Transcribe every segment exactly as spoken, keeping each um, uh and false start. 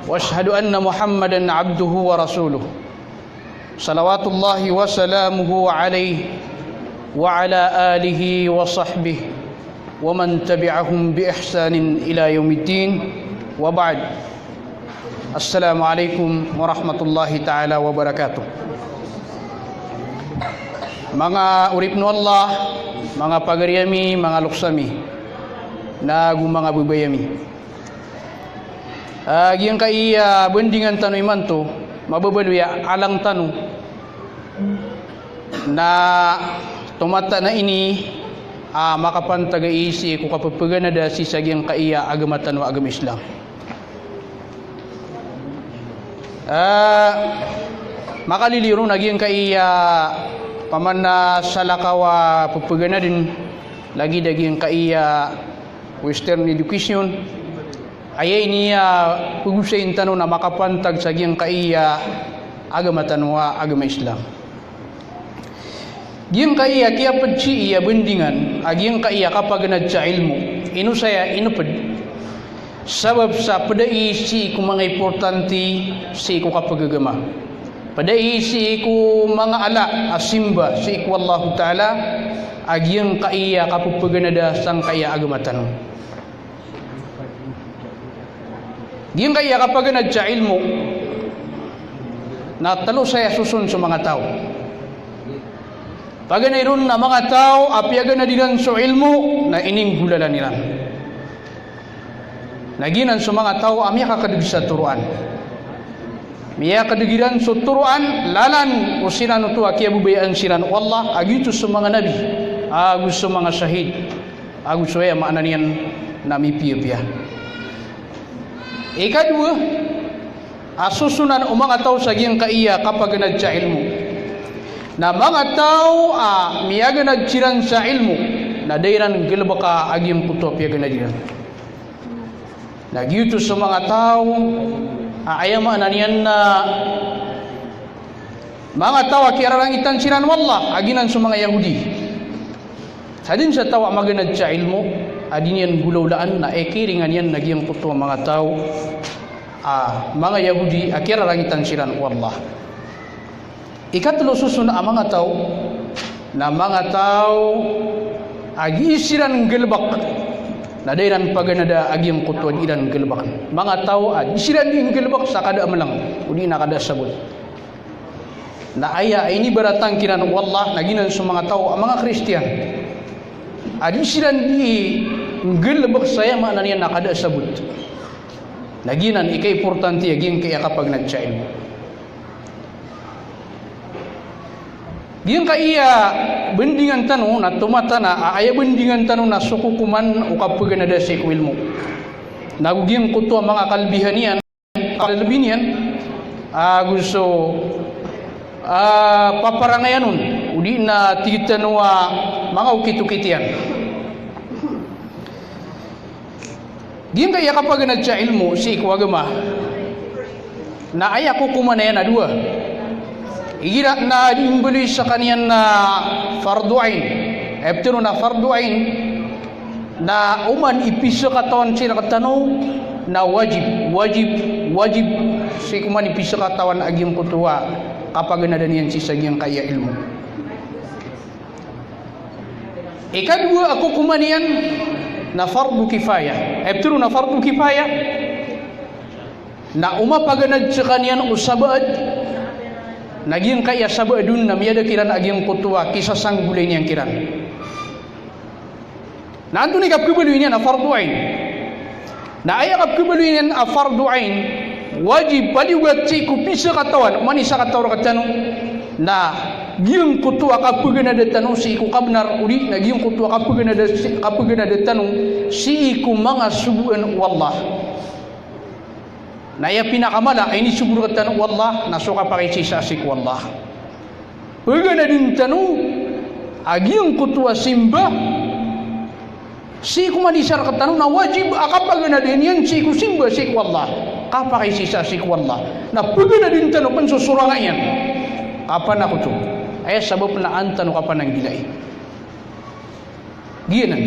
وأشهد أن محمدا عبده ورسوله، صلوات الله وسلامه عليه وعلى آله وصحبه ومن تبعهم بإحسان إلى يوم الدين، وبعد. السلام عليكم ورحمة الله تعالى وبركاته. Manga oripn o Allah, manga pagari ami, manga loks ami, nago manga babay ami. Ah, giyangkaya bandingan tano imanto, mababaloy a alang tano na tomataan a ini a makapantag a isi ko kapphaganada sii sa giyangkaya agama tano a agama Islam. Ah, makaliliyo ron a giyangkaya paman a salakaw a pphaganadan, lagid a giyangkaya Western education, aya ini a pgosayn tano na makapantag sa giyangkaya agama tano a agama Islam. Giyangkaya kiyapd sii a bandingan a giyangkaya kapaganad sa ilmo, ino saya inpd? Sabap sa pd aya sii ko manga importante sii ko kapagagama. Pd aya sii ko manga ala a simba sii ko Allahu Ta'ala a giyangkaya kapphaganada sangkaya agama tano. Giyangkaya kapaganad sa ilmo na tlo saya soson so manga taw. Paganay ron na manga taw a piyaganad iran so ilmo na ininggolalan iran. Na giyanan so manga taw a miyakakadg sa toroan. Miyakadg iran so toroan, lalan o siran oto a kiyababayaan siran o Allah, a giyoto so manga nabi, ago so manga shahid, ago so aya maana niyan na mipiyapiya. Ikadowa a sosonan o manga taw sa giyangkaya kapaganad sa ilmo, na manga taw a miyaganad siran sa ilmo, na da iran nggalbka a giyangkoto a piyaganad iran. Na giyoto so manga taw a aya maana niyan na manga taw a kiyararangitan siran o Allah, a giyanan so manga Yahudi. Sadn sa taw a maganad sa ilmo a di niyan nggolawlaan na ikiringan iyan a giyangkoto a manga taw a manga Yahudi a kiyararangitan siran o Allah. Ikatlo soson a manga taw na manga taw a di siran nggalbk, na da iran paganada a giyangkoto a di iran nggalbk. Manga taw a di siran di nggalbk sa kada a mlang, odi na kada a sabot. Na aya inibaratan kiran o Allah na giyanan so manga taw a manga Kristiyan a di siran di nggalbk sa aya maana niyan na kada a sabot. Na giyanan i kaimportante a giyangkaya kapaganad sa ilmo. Giyangkaya bandingan tano na tomataan a aya bandingan tano na so kokoman o kapaganada sii ko ilmo. Nago giyangkoto a manga kalbihan iyan, kalbi niyan, ago so, ah, paparangayan on, odi na tig tano a manga okit-okit iyan. Giyangkaya kapaganad sa ilmo sii ko agama na aya kokoman iyan na dowa. Igira na di mbaloy skaniyan na fardu ain. Aya ptharoon a fardu ain na oman i pzakatawan sii rktano na wajib, wajib, wajib sii ko oman i pzakatawan a giyangkoto a kapaganadan iyan sii sa giyangkaya ilmo. Ikadowa a kokoman iyan na fardu kifaya. Aya ptharoon a fardu kifaya na o mapaganad skaniyan o sabaad, na giyangkaya sabaad on na miyada kiran a giyangkoto a kisasanggolay niyan kiran. Na antonaa i kapkhabaloy niyan a fardu ain? Na aya kapkhabaloy niyan a fardu ain, wajib, paliyogat sii ko pizakatawan, oman i sakataw rktano, na giyangkoto a kapaganada tano sii ko kabnar, odi na giyangkoto a kapaganada, kapaganada tano sii ko manga sogoan o Allah. Na aya pinakamala a inisogo rktano o Allah na so kapakaisaisa sii ko Allah. Paganadan tano a giyangkoto a simba sii ko manisa rktano na wajib a kapaganadan iyan sii ko simba sii ko Allah, kapakaisaisa sii ko Allah. Na paganadan tano pn so sorang iyan, kapanakoto. Aya sabap na an tano kapananggilai. Giyanan.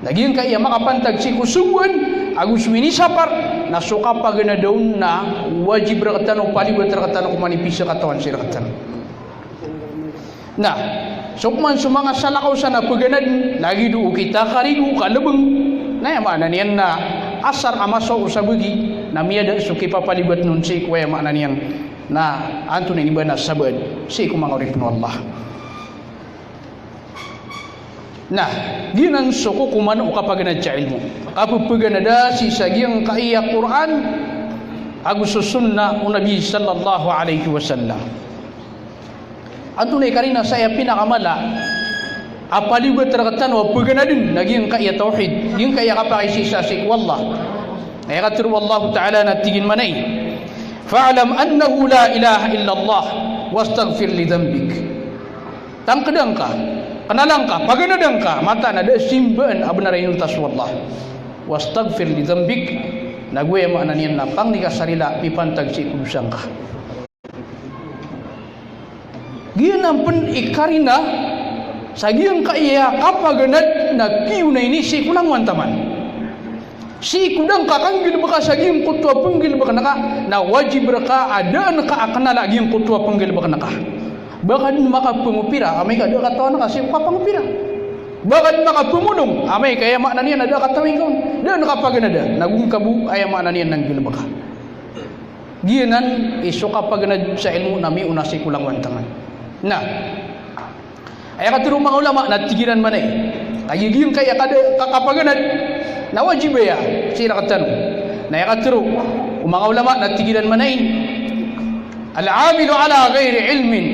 Na giyangkaya makapantag sii ko sogoan ago so inisapar, na so kapaganad on na wajib rktano, paliyogat rktano ko manipis a katawan sii rktano. Na so pman so manga salakaw sa na paganad, lagid o okit a karigo, kalbng, na aya maana niyan na asar a masowa o sabagi, na miyada so kipapaliyogat on sii ko aya maana niyan na antonaa ini ba na sabaad sii ko manga oripn o Allah. Na giyanan so kokoman o kapaganad sa ilmo, kapphaganada sii sa giyangkaya Qur'an ago so sunnah o Nabi sallallahu alaihi wasallam. Antonaa i karina sa aya pinakamala a paliyogat rktano a paganadn na giyangkaya tawhid, giyangkaya kapakiisaisa sii ko Allah? Na aya katharo o Allahu Ta'ala na tig iyan mambo, "Fa'lam annahu la ilaha illallah wastaghfir li dhanbik." Tangkda ngka, knalan ka, paganada ngka, mataan a da a simbaan a bnar a inonta so Allah. "Wastaghfir li dhanbik," na go aya maana niyan na pangni ka sa rila mipantag sii ko dosa ngka. Giyanan pn i karina sa giyangkaya kapaganad na kiyaona ini sii ko langowan taman. Sii ko da ngka kanggalbka sa giyangkoto a pnggalbkn ka, na wajib rka a daan ka a knala giyangkoto a pnggalbkn ka. Ba ka dn makapangopira, amay ka da a katawan ka sii ko kapangopira. Ba ka dn makapamolong, amay ka aya maana niyan na da a katawan ka on. Daan ka paganada, na go ngka bo aya maana niyan na nggalbka. Giyanan i so kapaganad sa ilmo na miyaona sii ko langowan taman. Na aya katharo o manga ulama na tig iran mambo, kagiya giyangkaya kada, ka, kapaganad na wajib aya sii rktano. Na aya katharo o manga ulama na tig iran mambo, "Al-amilu ala ghairi ilmin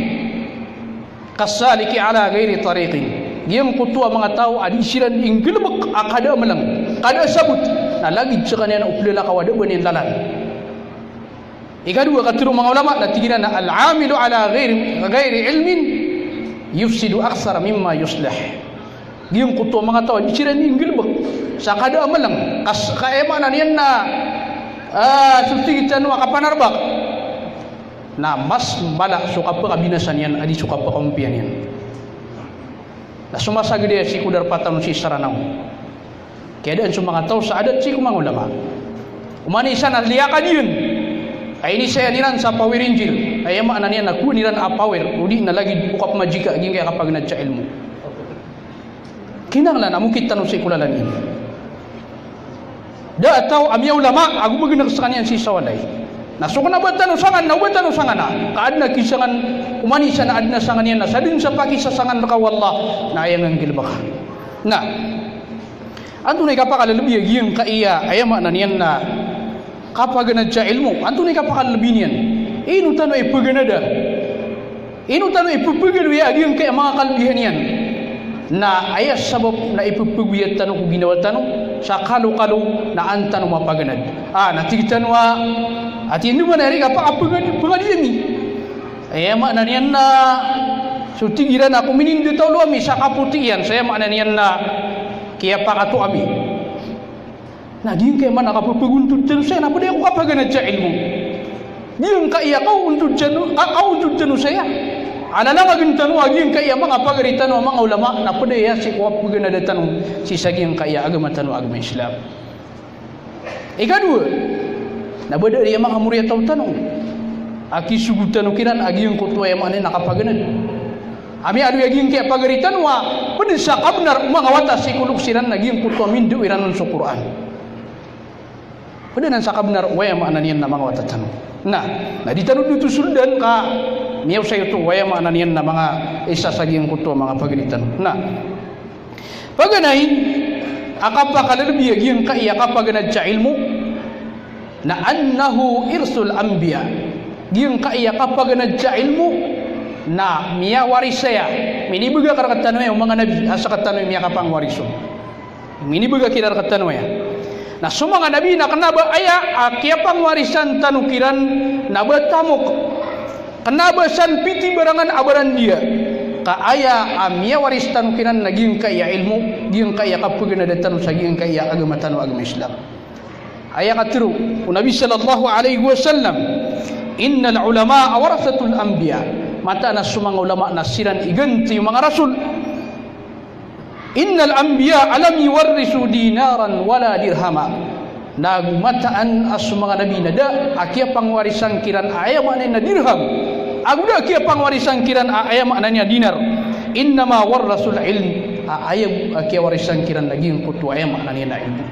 kas-saliki ala ghairi tariqin." Giyangkoto a manga taw a di siran inggalbk a kada a mlng, kada a sabot, na lagid skaniyan o plalakaw a da a ba niyan lalan. Ikadowa, katharo o manga ulama na tig iran a, "Al-amilu ala ghairi, ghairi ilmin yufsidu akthara mimma yuslih." Giyangkoto a manga taw a di siran inggalbk sa kada a mlng, kas, ka aya maana niyan na, ah, so tig tano a kapanarbak, na mas mala so kapakabinasa niyan a di so kapakaompiya niyan. Na so masagad aya sii ko darpa tano sii sa Ranao, kiyadaan so manga taw sa adat sii ko manga ulama. Oman i isa na liyakad iyan a inisayal iran sa Power Ranger, aya maana niyan na kowaan iran a power, odi na lagid o kapmajika giyangkaya kapaganad sa ilmo. Kinanglan a mokit tano sii ko lalan iyan. Da a taw a miyaolama ago magnk skaniyan sii sa walay. Na so kna ba tano sangan, na o ba tano sangana, ka adn a kisangan, oman i isa na adn a sangan iyan na sadn sa pakisasangan rka o Allah, na aya nggalbka. Na antonaa i kapakalbi a giyangkaya, aya maana niyan na kapaganad sa ilmo? Antonaa i kapakalbi niyan? Ino tano ipaganada? Ino tano ipphagaloya a giyangkaya manga kalbihan iyan? Na aya sabap na ipphagaloya tano ko ginawa tano sa kalokalo na an tano mapaganad. Ah, na tig tano a, ati ino man ari ka pakapangadiyami. Aya maana niyan na so tig iran a ko minindot a olo ami sa kapoti iyan, sa aya maana niyan na kiyapakato ami. Na giyangkaya man a kapaphagontod tano saya na pd aya ko kapaganad sa ilmo. Giyangkaya kaontod tano, ka, kaontod tano saya a lalangagn tano a giyangkaya manga pagari tano a manga ulama na pd aya sii ko kapaganada tano sii sa giyangkaya agama tano a agama Islam. Ikadowa, na ba da aya manga moriyataw tano a kisogo tano kiran a giyangkoto aya maana niyan na kapaganad. Ami aloy a giyangkaya pagari tano a pd sa kabnar o manga wata sii ko loks iran na giyangkoto a mindao iran on so Qur'an. Pd anan sa kabnar o aya maana niyan na manga wata tano. Na, na di tano dn oto soldan ka miyaosay oto o aya maana niyan na manga isa sa giyangkoto a manga pagari tano. Na paganay a kapakalbi a giyangkaya kapaganad sa ilmo na annahu irthul anbiya. Giyangkaya kapaganad sa ilmo na miyawaris aya, minibgay rktano aya o manga nabi a sktano i miyakapangwaris on. Minibgay kiran rktano aya. Na so manga nabi na kna ba aya a kiyapangwarisan tano kiran na ba tamok. Kna ba san pitibarangan a barandiya. Ka aya a miyawaris tano kiran na giyangkaya ilmo, giyangkaya kapaganada tano sa giyangkaya agama tano a agama Islam. Aya katharo o Nabi sallallahu alaihi wasallam, "Innal ulama'a warathatul anbiya." Mataan a so manga ulama na siran i ganti o manga rasul. Innal anbiya'a lam yuwarrithu dinaran wala dirhama. Na ago mataan a so manga nabi na da a kiyapangwarisan kiran a aya maana niyan na dirham, ago da a kiyapangwarisan kiran a aya maana niyan na dinar. Innama warrathul ilm, a aya a kiyawarisan kiran na giyangkoto a aya maana niyan na ilmo.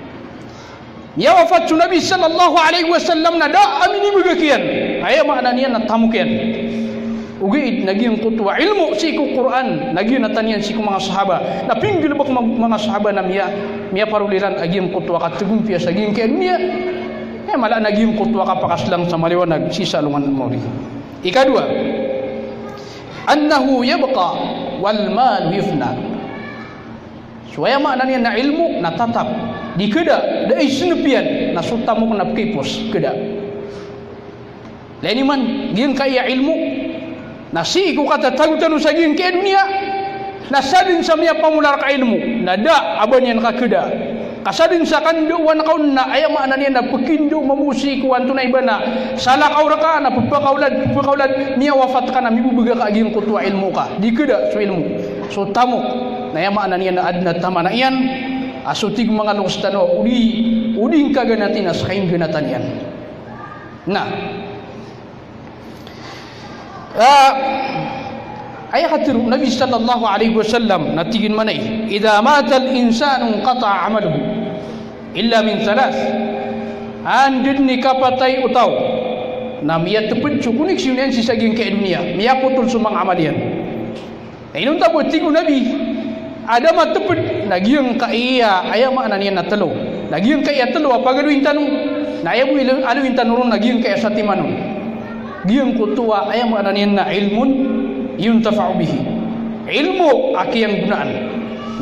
Miyawafat so Nabi sallallahu alaihi wasallam na da a minibagak iyan, aya maana niyan na tamok iyan. Ogaid na giyangkoto a ilmo sii ko Qur'an na giyanatan iyan sii ko manga sahaba, na pinggalbk o manga sahaba na miya, miyaparoli ran a giyangkoto a katagompiya sa giyangkai a doniya. Aya mala na giyangkoto a kapakaslang sa maliwanag sii sa alongan a mawri. Ikadowa, annahu yabqa wal malu yafna. So aya maana niyan na ilmo na tatap, di keda, da i snp iyan, na so tamok na pkipos, keda. Lagid iman giyangkai a ilmo na sii ko katatago tano sa giyangkai a doniya, na sadn sa miyapamola rka a ilmo na da a ba niyan kakeda. Ka sadn sa kandaowan ka on na aya maana niyan na pkindao mambo sii ko antonaa i ba na salakaw rka na pphakaolad, pphakaolad, miyawafat ka na mibabagak a giyangkoto a ilmo ka. Di keda so ilmo. So tamok na aya maana niyan na adn a tamana iyan a so tig o manga loks tano a o di, o di ngka ganati na ska ingganatan iyan. Na, ah, aya katharo o Nabi sallallahu alaihi wasallam na tig iyan mambo i, "Idha matal insanu inqata'a amaluhu illa min thalath." Anda dn i kapatay o taw na miyatpd so koneksyon iyan sii sa giyangkai a doniya, miyapotol so manga amal iyan. Na inonta bo, tig o Nabi, a da matpd na giyangkaiya, aya maana niyan na tlo. Na giyangkaiya tlo a pagaloyin tano, na aya bo i aloyin tano ron na giyangkaiya satiman on. Giyangkoto a aya maana niyan na ilmun yuntafa'u bihi. Ilmo a kiyanggonaan.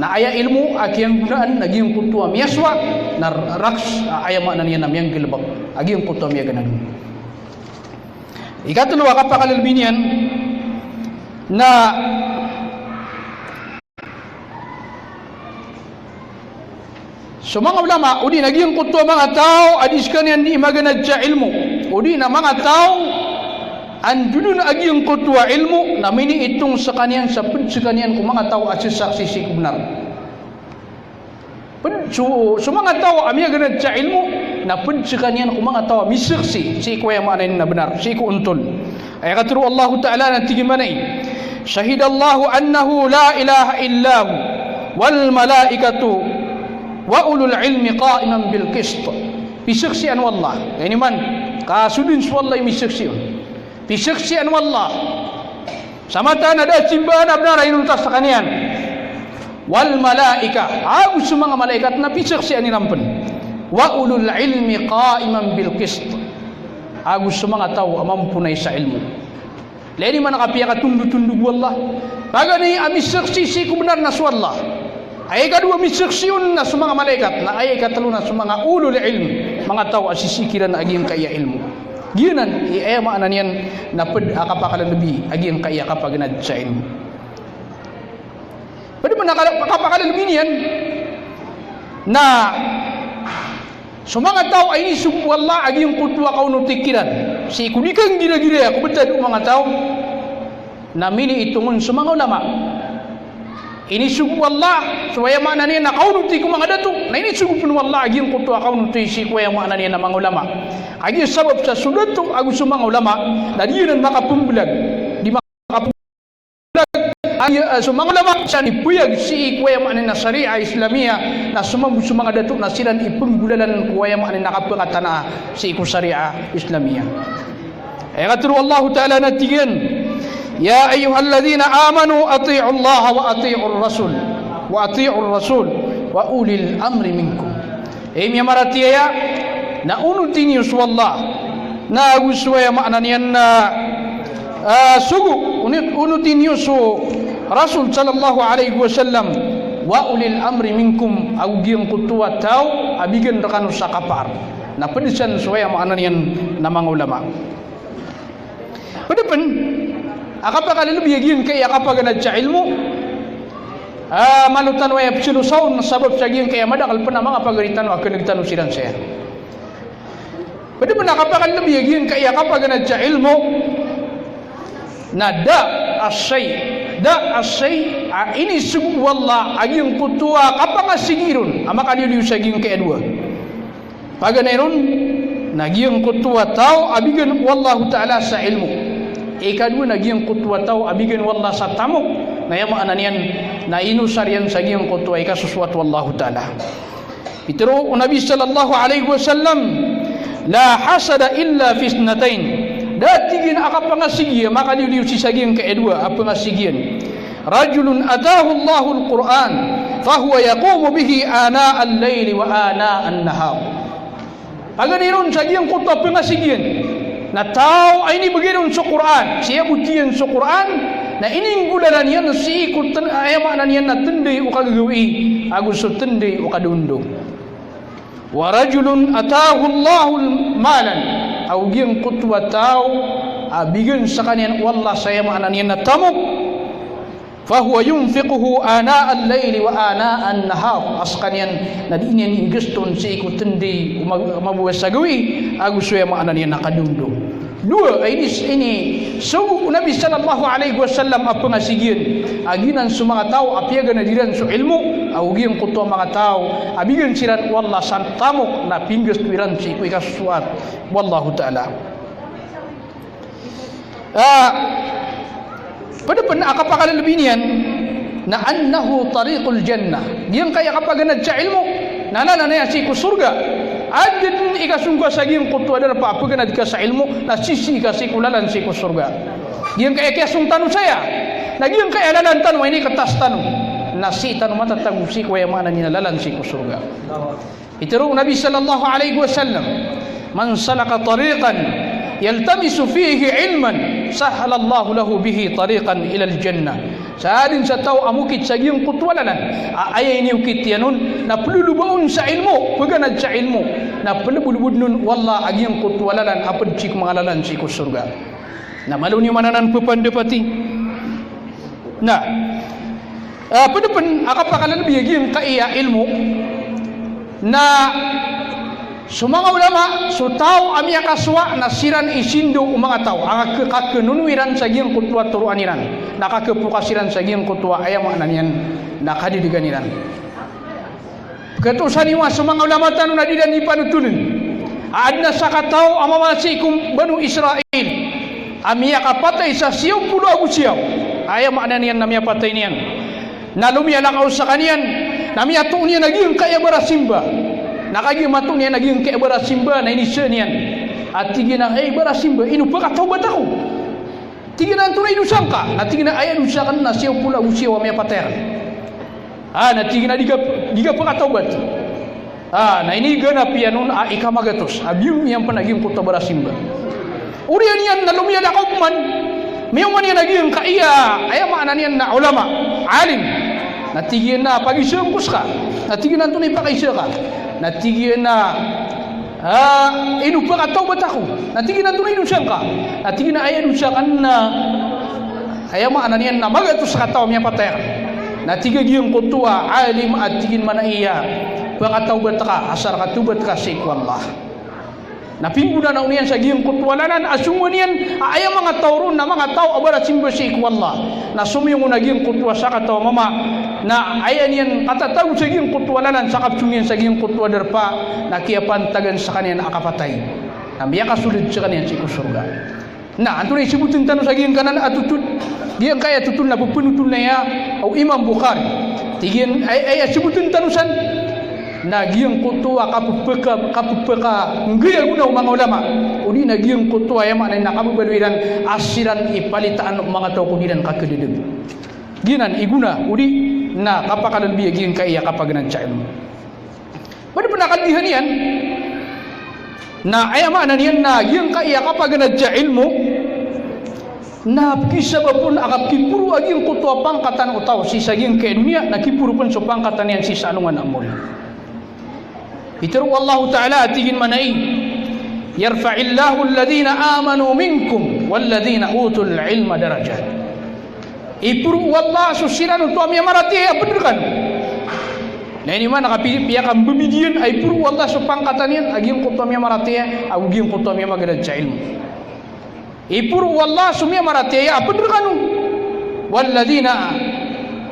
Na aya ilmo a kiyanggonaan na giyangkoto a miyasowa, na raks a aya maana niyan na miyanggalbk a giyangkoto a miyaganad. Ikatlo a kapakalbi niyan na so manga ulama, odi na giyangkoto a manga taw a di skaniyan di maganad sa ilmo, odi na manga taw a ndodon a giyangkoto a ilmo na miniitong skaniyan sa pd skaniyan ko manga taw a sasaksi sii ko bnar. Pd so, so manga taw a miyaganad sa ilmo na pd skaniyan ko manga taw a misaksi sii ko aya maana niyan na bnar, sii ko ontol. Aya katharo o Allahu Ta'ala na tig iyan mambo i, "Shahidallahu annahu la ilaha illa hu wal malaikatu wa ulul ilmi qa'iman bil qist." Pisaksian o Allah. Aya niyan man, ka so dn so Allah i misaksi on. Pisaksian o Allah sa mataan a da a simbaan a bnar a inonta skaniyan. Wal malaika, ago so manga malaikat na pisaksian iran pn. Wa ulul ilmi qa'iman bil qist. Ago so manga taw a mamponay sa ilmo. Lagid iman a kapiyakatondotondog o Allah. Paganay a misaksi sii ko bnar na so Allah. Aya ikadowa a misaksi on na so manga malaikat, na aya ikatlo na so manga ulul ilm, manga taw a sisii kiran a giyangkaiya ilmo. Giyanan i aya maana niyan na pd a kapakalbi a giyangkaiya kapaganad sa ilmo. Pd man a kala-, kapakalbi niyan na so manga taw a inisogo o Allah a giyangkoto a kaonoti kiran sii ko di kanggiragiraa ko btad o manga taw na miniitong on so manga ulama. Inisogo o Allah so aya maana niyan na kaonoti ko manga dato, na inisogo pn o Allah a giyangkoto a kaonoti sii ko aya maana niyan na manga ulama. Kagiya sabap sa so dato ago so manga ulama na di iran makapmblag, di makapmblag. Aya, eh, so manga ulama sa ipayag sii ko aya maana niyan na Sharia Islamiyah, na so manga, so manga dato na siran i pnggolalan ko aya maana niyan na kapakatanaa sii ko Sharia Islamiyah. Aya katharo o Allahu Ta'ala na tig iyan, "Ya ayyuhalladhina amanu ati'ullaha wa ati'ur rasul, wa ati'ur rasul, wa ulil amri minkum." Hay miyamaratiyaya, na onoti niyo so Allah, na ago so aya maana niyan na, ah, sogo, onot-, onoti niyo so Rasul sallallahu alaihi wasallam, wa ulil amri minkum, ago giyangkoto a taw a bigan rkano sa kapaar. Na pd san so aya maana niyan na manga ulama. Pd pn a kapakalbi a giyangkaiya kapaganad sa ilmo, ah, malo tano aya pzalosaon sabap sa giyangkaiya madakl pn a manga pagari tano a kneg tano siran saya. Pd pn a kapakalbi a giyangkaiya kapaganad sa ilmo na da a shay, da a shay a inisogo o Allah a giyangkoto a kapangasigi ron a makaliyo-liyo sa giyangkaya dowa. Paganay ron, na giyangkoto a taw a bigan o Allahu Ta'ala sa ilmo. Ikadowa na giyangkoto a taw a bigan o Allah sa tamok, na aya maana niyan na inosar iyan sa giyangkoto a ikasosoat o Allahu Ta'ala. Pitharo o Nabi sallallahu alaihi wasallam, "La hasada illa fi ithnatayn." Da, tig iyan, a kapangasigi a makaliyo-liyo sii sa giyangkaya dowa a pangasigi iyan. "Rajulun atahu Allahul Qur'an, fahuwa yaqumu bihi ana al-layli wa ana an-nahar." Paganay ron sa giyangkoto a pangasigi iyan na taw a inibgay ron so Qur'an, siyaboti iyan so Qur'an, na ininggolalan iyan sii ko tn-, aya maana niyan na tnday o kagagawii ago so tnday o kadaondaw. "Wa rajulun atahu Allahu malan," ago giyangkoto a taw a bigan skaniyan o Allah sa aya maana niyan na tamok, "fahuwa yunfiquhu ana al-layli wa ana an-nahar," a skaniyan na dii niyan inggaston sii ko tnday o mag-, mababasa a gawii ago so aya maana niyan na kadaondaw. Dowa a inis-, inisogo o Nabi sallallahu alaihi wasallam a pangasigi iyan a giyanan so manga taw a piyaganad iran so ilmo, ago giyangkoto a manga taw a bigan siran o Allah sa tamok na pinggasto iran sii ko ikasosoat o Allahu Ta'ala. Ah, pd pn a kapakalbi niyan na annahu tariqul jannah. Giyangkaya kapaganad sa ilmo na lalan aya sii ko sorga. Adn i kasong ka sa giyangkoto a darpa a paganad ka sa ilmo na sisii ka sii ko lalan sii ko sorga. Giyangkaya kiyasong tano saya, na giyangkaya lalan tano a iniktas tano na sii tano matatago sii ko aya maana niyan na lalan sii ko sorga. Pitharo o Nabi sallallahu alaihi wasallam, "Man salaka tariqan yaltamisu fihi ilman, sahhalallahu lahu bihi tariqan ilal jannah." Sadn sa taw a mokit sa giyangkoto a lalan a aya iniokit iyan on na ploloba on sa ilmo, paganad sa ilmo, na plbolbodn on o Allah a giyangkoto a lalan a pd sii ko manga lalan sii ko sorga. Na malo niyo man anan ppandapati. Na, ah, pd pn a kapakalbi a giyangkaya ilmo na so manga ulama, so taw a miyakasowa na siran i sindaw o manga taw a kak-, kaknono iran sa giyangkoto a toroan iran, na kakapokas iran sa giyangkoto a aya maana niyan na kadadagan iran. Pkhatoosan iyo a so manga ulama tano na di iran di panotoln a adn a sakataw a mama sii ko Banu Israil a miyakapatay sa siyaw polo ago siyaw. Aya maana niyan na miyapatay niyan na lomiyalakaw skaniyan, na miyatoon iyan a giyangkaya barasimba. Na kagiya matoon iyan a giyangkaya barasimba na inisaan iyan. A tig iyan a, "Hay barasimba, ino pkatawbat ako?" Tig iyan a, "Antonaa i dosa ngka?" Na tig iyan a, "Aya dosa akn na siyaw polo ago siyaw a miyapatay akn." Ah, na tig iyan a, "Di ka, di ka pkatawbat." Ah, na iniganap iyan on a ikamagatos a biyono iyan pn a giyangkoto a barasimba. Oriyan iyan na lomiyalakaw pman, miyaoma niyan a giyangkaya, aya maana niyan na ulama, alim. Na tig iyan a, "Pagiza ngko ska." Na tig iyan a, "Antonaa i pakagiza ka?" Na tig iyan a, "Ah, ino pkatawbat ako?" Na tig iyan a, "Antonaa i dosa ngka?" Na tig iyan a, "Aya dosa akn na, aya maana niyan na magatos a kataw a miyapatay akn." Na tig a giyangkoto a alim a tig iyan mambo a, "Pkatawbat ka, asar ka tawbat ka sii ko Allah." Na pinggonanaw niyan sa giyangkoto a lalan a songowan iyan a aya manga taw ron na manga taw a barasimba sii ko Allah. Na somiyong on a giyangkoto a sakataw a mama na aya niyan katatago sa giyangkoto a lalan sa kapsong iyan sa giyangkoto a darpa na kiyapantagan skaniyan a kapatay. Na miyakasold skaniyan sii ko sorga. Na antonaa i sabotn tano sa giyangkanan a totol? Giyangkaya totol na pphanotol iyan o Imam Bukhari. Tig iyan a, aya sabotn tano san na giyangkoto a kapphaka, kapphaka nggay a gona o manga ulama, odi na giyangkoto a aya maana niyan na kababaloy iran a siran i palitaan o manga taw ko di iran kakadadag. Giyanan i gona odi na kapakalbi a giyangkaya kapaganad sa ilmo. Pd pn a kalbihan iyan na aya maana niyan na giyangkaya kapaganad sa ilmo na pkisabap on a kapkiporo a giyangkoto a pangkatan o taw sii sa giyangkaya doniya, na kiporo pn so pangkatan iyan sii sa alongan a mori. Pitharo o Allahu Ta'ala a tig iyan mambo a, "Yarfa'illahu alladhina amanu minkum walladhina utul ilma darajat." Iporo o Allah so siran oto a miyamaratiyaya a pd rkano. Na ino man a kapi-, piyakambibidi iyan a iporo o Allah so pangkatan iyan a giyangkoto a miyamaratiyaya ago giyangkoto a miyamaganad sa ilmo. Iporo o Allah so miyamaratiyaya a pd rkano. Walladhina,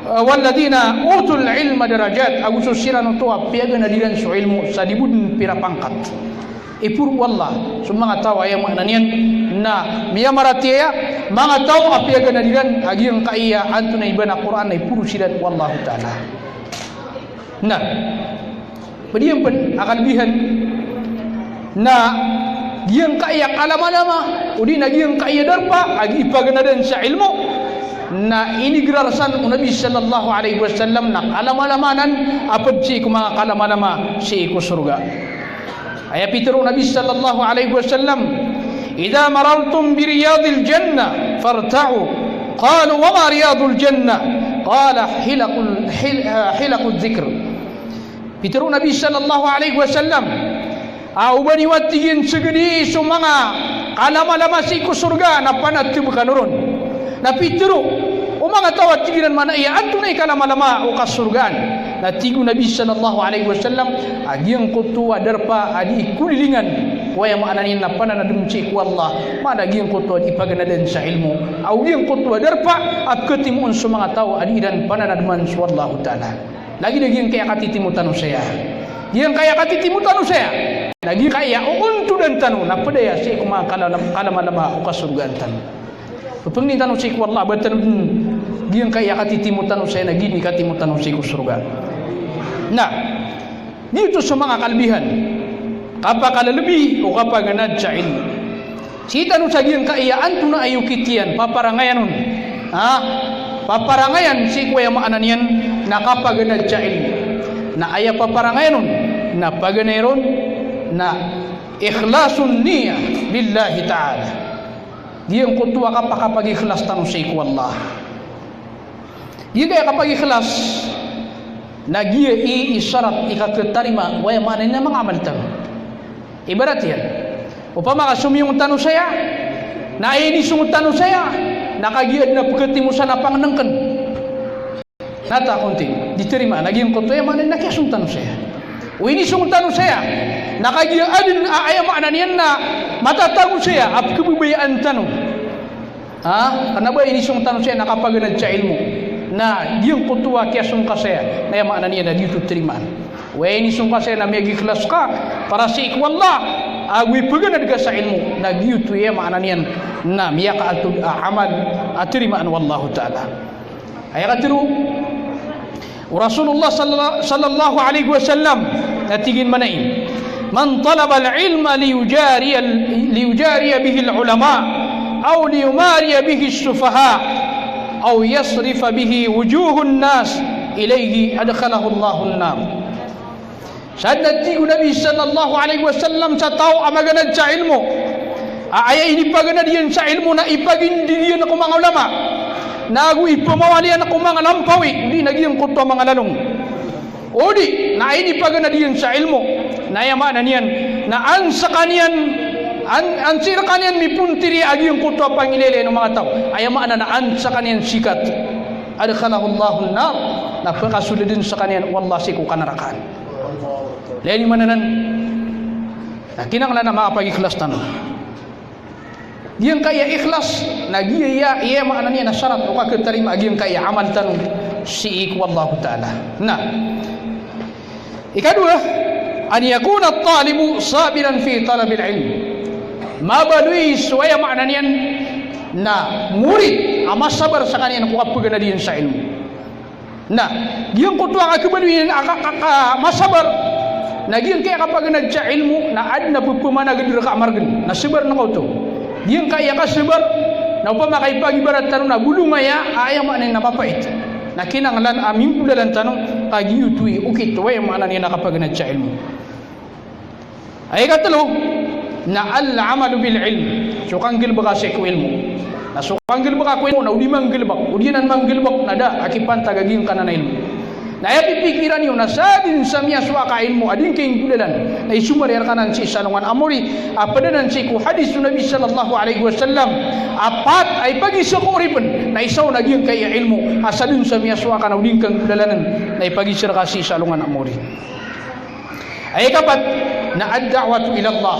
eh, walladhina utul ilma darajat, ago so siran oto a piyaganad iran so ilmo sa di bo dn pira pangkat. Iporo o Allah so manga taw a aya maana niyan na miyamaratiyaya, manga taw a piyaganad iran a giyangkaya antonaa i ba na Qur'an na iporo siran o Allahu Ta'ala. Na pd iyan pn a kalbihan na giyangkaya kalamalama odi na giyangkaya darpa a gii paganadan sa ilmo na inigraran san o Nabi sallallahu alaihi wasallam na kalamalama anan a pd sii ko manga kalamalama sii ko sorga. Aya pitharo o Nabi sallallahu alaihi wasallam, "Idha marartum bi riyadil jannah farta'u." Qalu, "Wa ma riyadul jannah?" Qala, "Hilaqul, hil-, ah, hilaqudh dhikr." Pitharo o Nabi sallallahu alaihi wasallam, a o ba niyo, tig iyan, sgdii so manga kalamalama sii ko sorga na panatb kano ron. Na pitharo o manga taw a tig iran, maana iyan, antonaa i kalamalama o kasorgaan? Na tig o Nabi sallallahu alaihi wasallam a giyangkoto a darpa a dii kolilingan ko aya maana niyan na pananadm sii ko Allah, maana giyangkoto a dii paganadan sa ilmo, ago giyangkoto a darpa a pkhatimoon so manga taw a dii iran pananadman so Allahu Ta'ala. Lagid a giyangkaya katitimo tano saya. Giyangkaya katitimo tano saya na giyangkaya oontodan tano na pd aya sii ko manga kala-, kalamalama o kasorgaan tano. Pphangnin tano sii ko Allah a ba tano dn giyangkaya katitimo tano saya na giya i katimo tano sii ko sorga. Na giyoto so manga kalbihan, kapakalbi o kapaganad sa ilmo. Sii tano sa giyangkaya antonaa i okit iyan, paparangayan on. Ha? Paparangayan sii ko aya maana niyan na kapaganad sa ilmo. Na aya paparangayan on na paganay ron na ikhlasun niyyah lillahi ta'ala. Giyangkoto a kapakapagikhlas tano sii ko Allah. Giyangkaya kapagikhlas na giya i, i sarat i kakhatarima o aya maana niyan a manga amal tano. Ibarat iyan, opama ka somiyong tano saya, na aya inisong tano saya na kagiya adn a pkhatimo san a pangnngkn. Na ta konti, di tarimaan a giyangkoto aya maana niyan na kiyasong tano saya. O inisong tano saya na kagiya adn a aya maana niyan na matatago saya a pkhababayaan tano. Ha? Kna ba inisong tano saya na kapaganad sa ilmo. Na giyangkoto a kiyasong ka saya na aya maana niyan na giyoto tarimaan. Oway, inisong ka saya na miyagikhlas ka para sii ko Allah, ago ipaganad ka sa ilmo, na giyoto i aya maana niyan na miyakaatod a amal a tarimaan o Allahu Ta'ala. Aya katharo o Rasulullah salla-, sallallahu alaihi wasallam, na tig iyan, maana iyan, "Man talabal ilma liyujariya, liyujariya bihil ulama, aw liyumariya bihis sufaha, aw yasrifa bihi wujuhan nas ilaihi, adkhalahullahu an-nar." Sadn a tig o Nabi sallallahu alaihi wasallam sa taw a maganad sa ilmo a aya inipaganad iyan sa ilmo na ipagindg iyan ko manga ulama, na ago ipamawali iyan ko manga lampawi, odi na giyangkoto a manga lalong, odi na inipaganad iyan sa ilmo, na aya maana niyan na an skaniyan, an, an sii rkaniyan mipontiri a giyangkoto a pangilaylay o manga taw, aya maana na an skaniyan sikat, adkhalahullahu an-nar, na pkasoldn skaniyan o Allah sii ko kanarakaan. Lagid iyan maana nan, na kinanglan a makapagikhlas tano. Giyangkaya ikhlas na giya i aya maana niyan na sarat o kakhatarima a giyangkaya amal tano sii ko Allahu Ta'ala. Na ikadowa, an yakuna at-talibu sabiran fi talabil ilm. Mabaloy so aya maana niyan na morit a masabar skaniyan ko kapaganad iyan sa ilmo. Na giyangkoto a kabaloy iyan a ka, ka, ka, masabar, na giyangkaya kapaganad sa ilmo na adn a pphamanagd rka a margn, na sabar na kaoto. Giyangkaya kasabar na opama ka ipagibarat tano na bolong aya a aya maana niyan na mapait, na kinanglan a minggolalan tano ka giyoto i okit o aya maana niyan na kapaganad sa ilmo. Aya katlo na al-amalu bil ilm, so kanggalbka sii ko ilmo. Na so kanggalbka ko ilmo na o di manggalbk, o di anan manggalbk na da a kipantag a giyangkanan a ilmo. Na aya pipikiran iyo na sadn sa miyasowa ka a ilmo a di ngka inggolalan, na isomar iyan rka anan sii sa alongan a mori a pd anan sii ko hadith o Nabi sallallahu alaihi wasallam a pat a ipagisa ko oripn, na isa on na giyangkaya ilmo a sadn sa miyasowa ka na o di ngka nggolalan na ipagisa rka sii sa alongan a mori. Aya kapat na ad-da'watu ila Allah.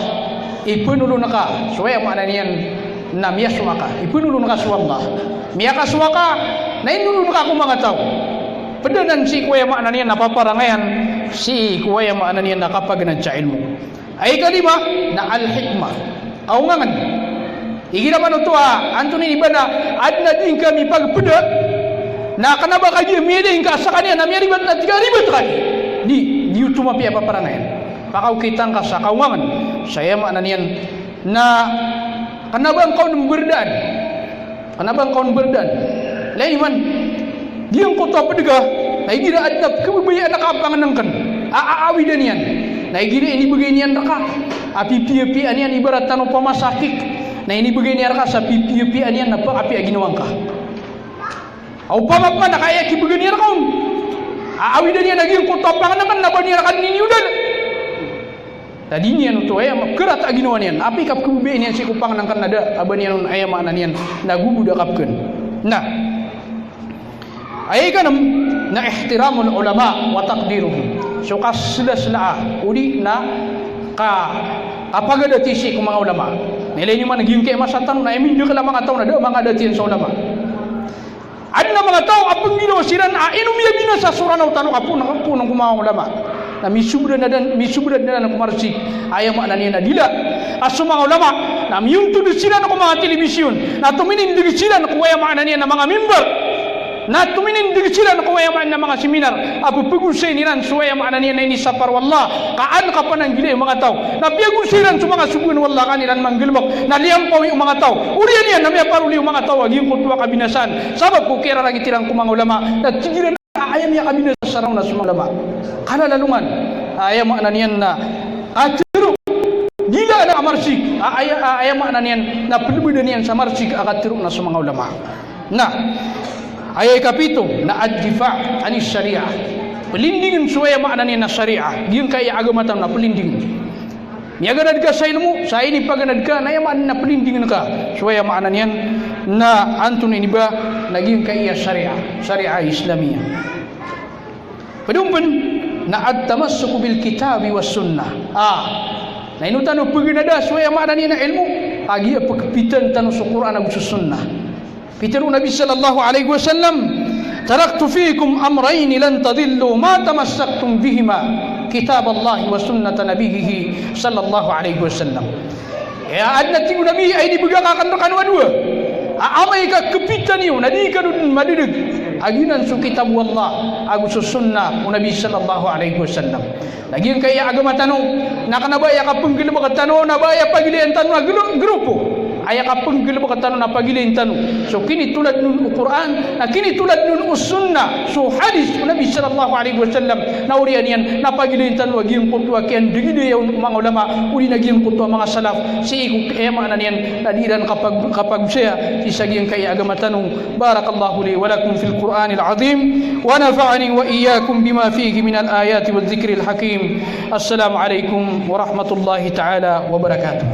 Ipnolon ka so aya maana niyan na miyasowa ka, ipenolon ka so Allah. Miyakasowa ka, na inolon ka ko manga taw. Ped anan sii ko aya maana niyan na paparangayan, sii ko aya maana niyan na kapaganad sa ilmo. Aya ikalima na al-hikmah, kaongangen. Igira man oto a antonaa i ba na aden a di ngka mipagpeda, na kena ba kagiya miyailay ngka sekaniyan na miyaribat na tig a ribat ka. Di, di oto mapiya a paparangayan. Pakaokita ngka sa kaongangen, sa aya maana niyan na kena ba ngka on mberdaan. Kena ba ngka on mberdaan. Ilay niyo man, giyangkoto a ped ka, na igira aden a kebabayaan a kapangenengken a, a, aawidan iyan. Na igira inibegay niyan reka a pipiyapiyaan iyan, ibarat tano pamasa a cake. Na inibegay niyan reka sa pipiyapiyaan iyan na pakapiya a ginawa ngka. Opama pman na kaya kibegan iyan reka on a, aawidan iyan a giyangkoto a pangenengken na ba niyan reka den iniyodal. Na di niyan oto aya makerat a ginawa niyan. Apiya kapkhababayai niyan sii ko pangenengken na da a ba niyan on aya maana niyan na gogod a kapken. Na aya ikanem na ihtiramul ulama wa taqdiruhum. So kaselaselaa odi na ka, kapagadati sii ko manga ulama. Na ilay niyo man giyangkai a masa tano na aya mindekel a manga taw na da a mangadati iyan sa ulama. Aden a manga taw a penggiraw siran a ino miyabinasa so Ranaw tano ka poon, ka poon ko manga ulama. Na misobraden anan, misobraden anan ko marsik, aya maana niyan na dila a so manga ulama na miyontod siran ko manga telebisyon, na tominindeg siran ko aya maana niyan na manga mimbar, na tominindeg siran ko aya maana niyan na manga seminar a pepegosayin iran so aya maana niyan na inisapar o Allah ka an kapananggilai o manga taw. Na piyagosay iran so manga sogoan o Allah ka an iran manggalebek, na liyampawi o manga taw. Oriyan iyan na miyaparoli o manga taw a giyangkoto a kabinasaan sabap ko kiyararangit iran ko manga ulama. Na tig iran a aya miyakabinasa sa Ranaw na so manga ulama. Kalalalongan a aya maana niyan na katharo. Dila anan a marsik a aya, a aya maana niyan na pelebedan iyan sa marsik a katharo na so manga ulama. Na aya ikapito na ad-difa' anis shari'ah. Pelindingen so aya maana niyan na shari'ah. Giyangkai a agama tano na pelindingen. Miyaganad ka sa ilmo, sa inipaganad ka, na aya maana niyan na pelindingen ka so aya maana niyan na antonaa i ba na giyangkai a shari'ah, shari'ah Islamiyah. Ped on pen na at-tamassuku bil kitabi was sunnah. Ah, na ino tano peganada so aya maana niyan na ilmo? Kagiya pekepitan tano so Qur'an ago so sunnah. Pitero o Nabi sallallahu alaihi wasallam, "Taraktu fikum amrayni lan tadillu ma tamassaktum bihima, kitaballahi wa sunnata nabiyyihi sallallahu alaihi wasallam." Aya aden a tig o Nabi a inibegay akn rekano a dowa a amay ka kepitan iyo na di kano den madedeg, a giyanan so kitab o Allah ago so sunnah o Nabi sallallahu alaihi wasallam. Na giyangkai a agama tano na kena ba aya kapenggalebek tano na ba aya pagilayan tano a gru-, grupo. Aya kapenggalebek tano na pagilayan tano so kinitoladn on o Qur'an, na kinitoladn on o sunnah, so hadith o Nabi sallallahu alaihi wasallam. Na oriyan iyan na pagilayan tano a giyangkoto a kiyandegidaya on o manga ulama, odi na giyangkoto a manga salaf, sii ko aya maana niyan na di iran kapag-, kapagosaya sii sa giyangkai a agama tano. Barakallahu li wa lakum fil Qur'anil azim, wa nafa'ani wa iyyakum bima fihi minal ayati wadh dhikril hakim. Assalamu alaikum warahmatullahi ta'ala wabarakatuh.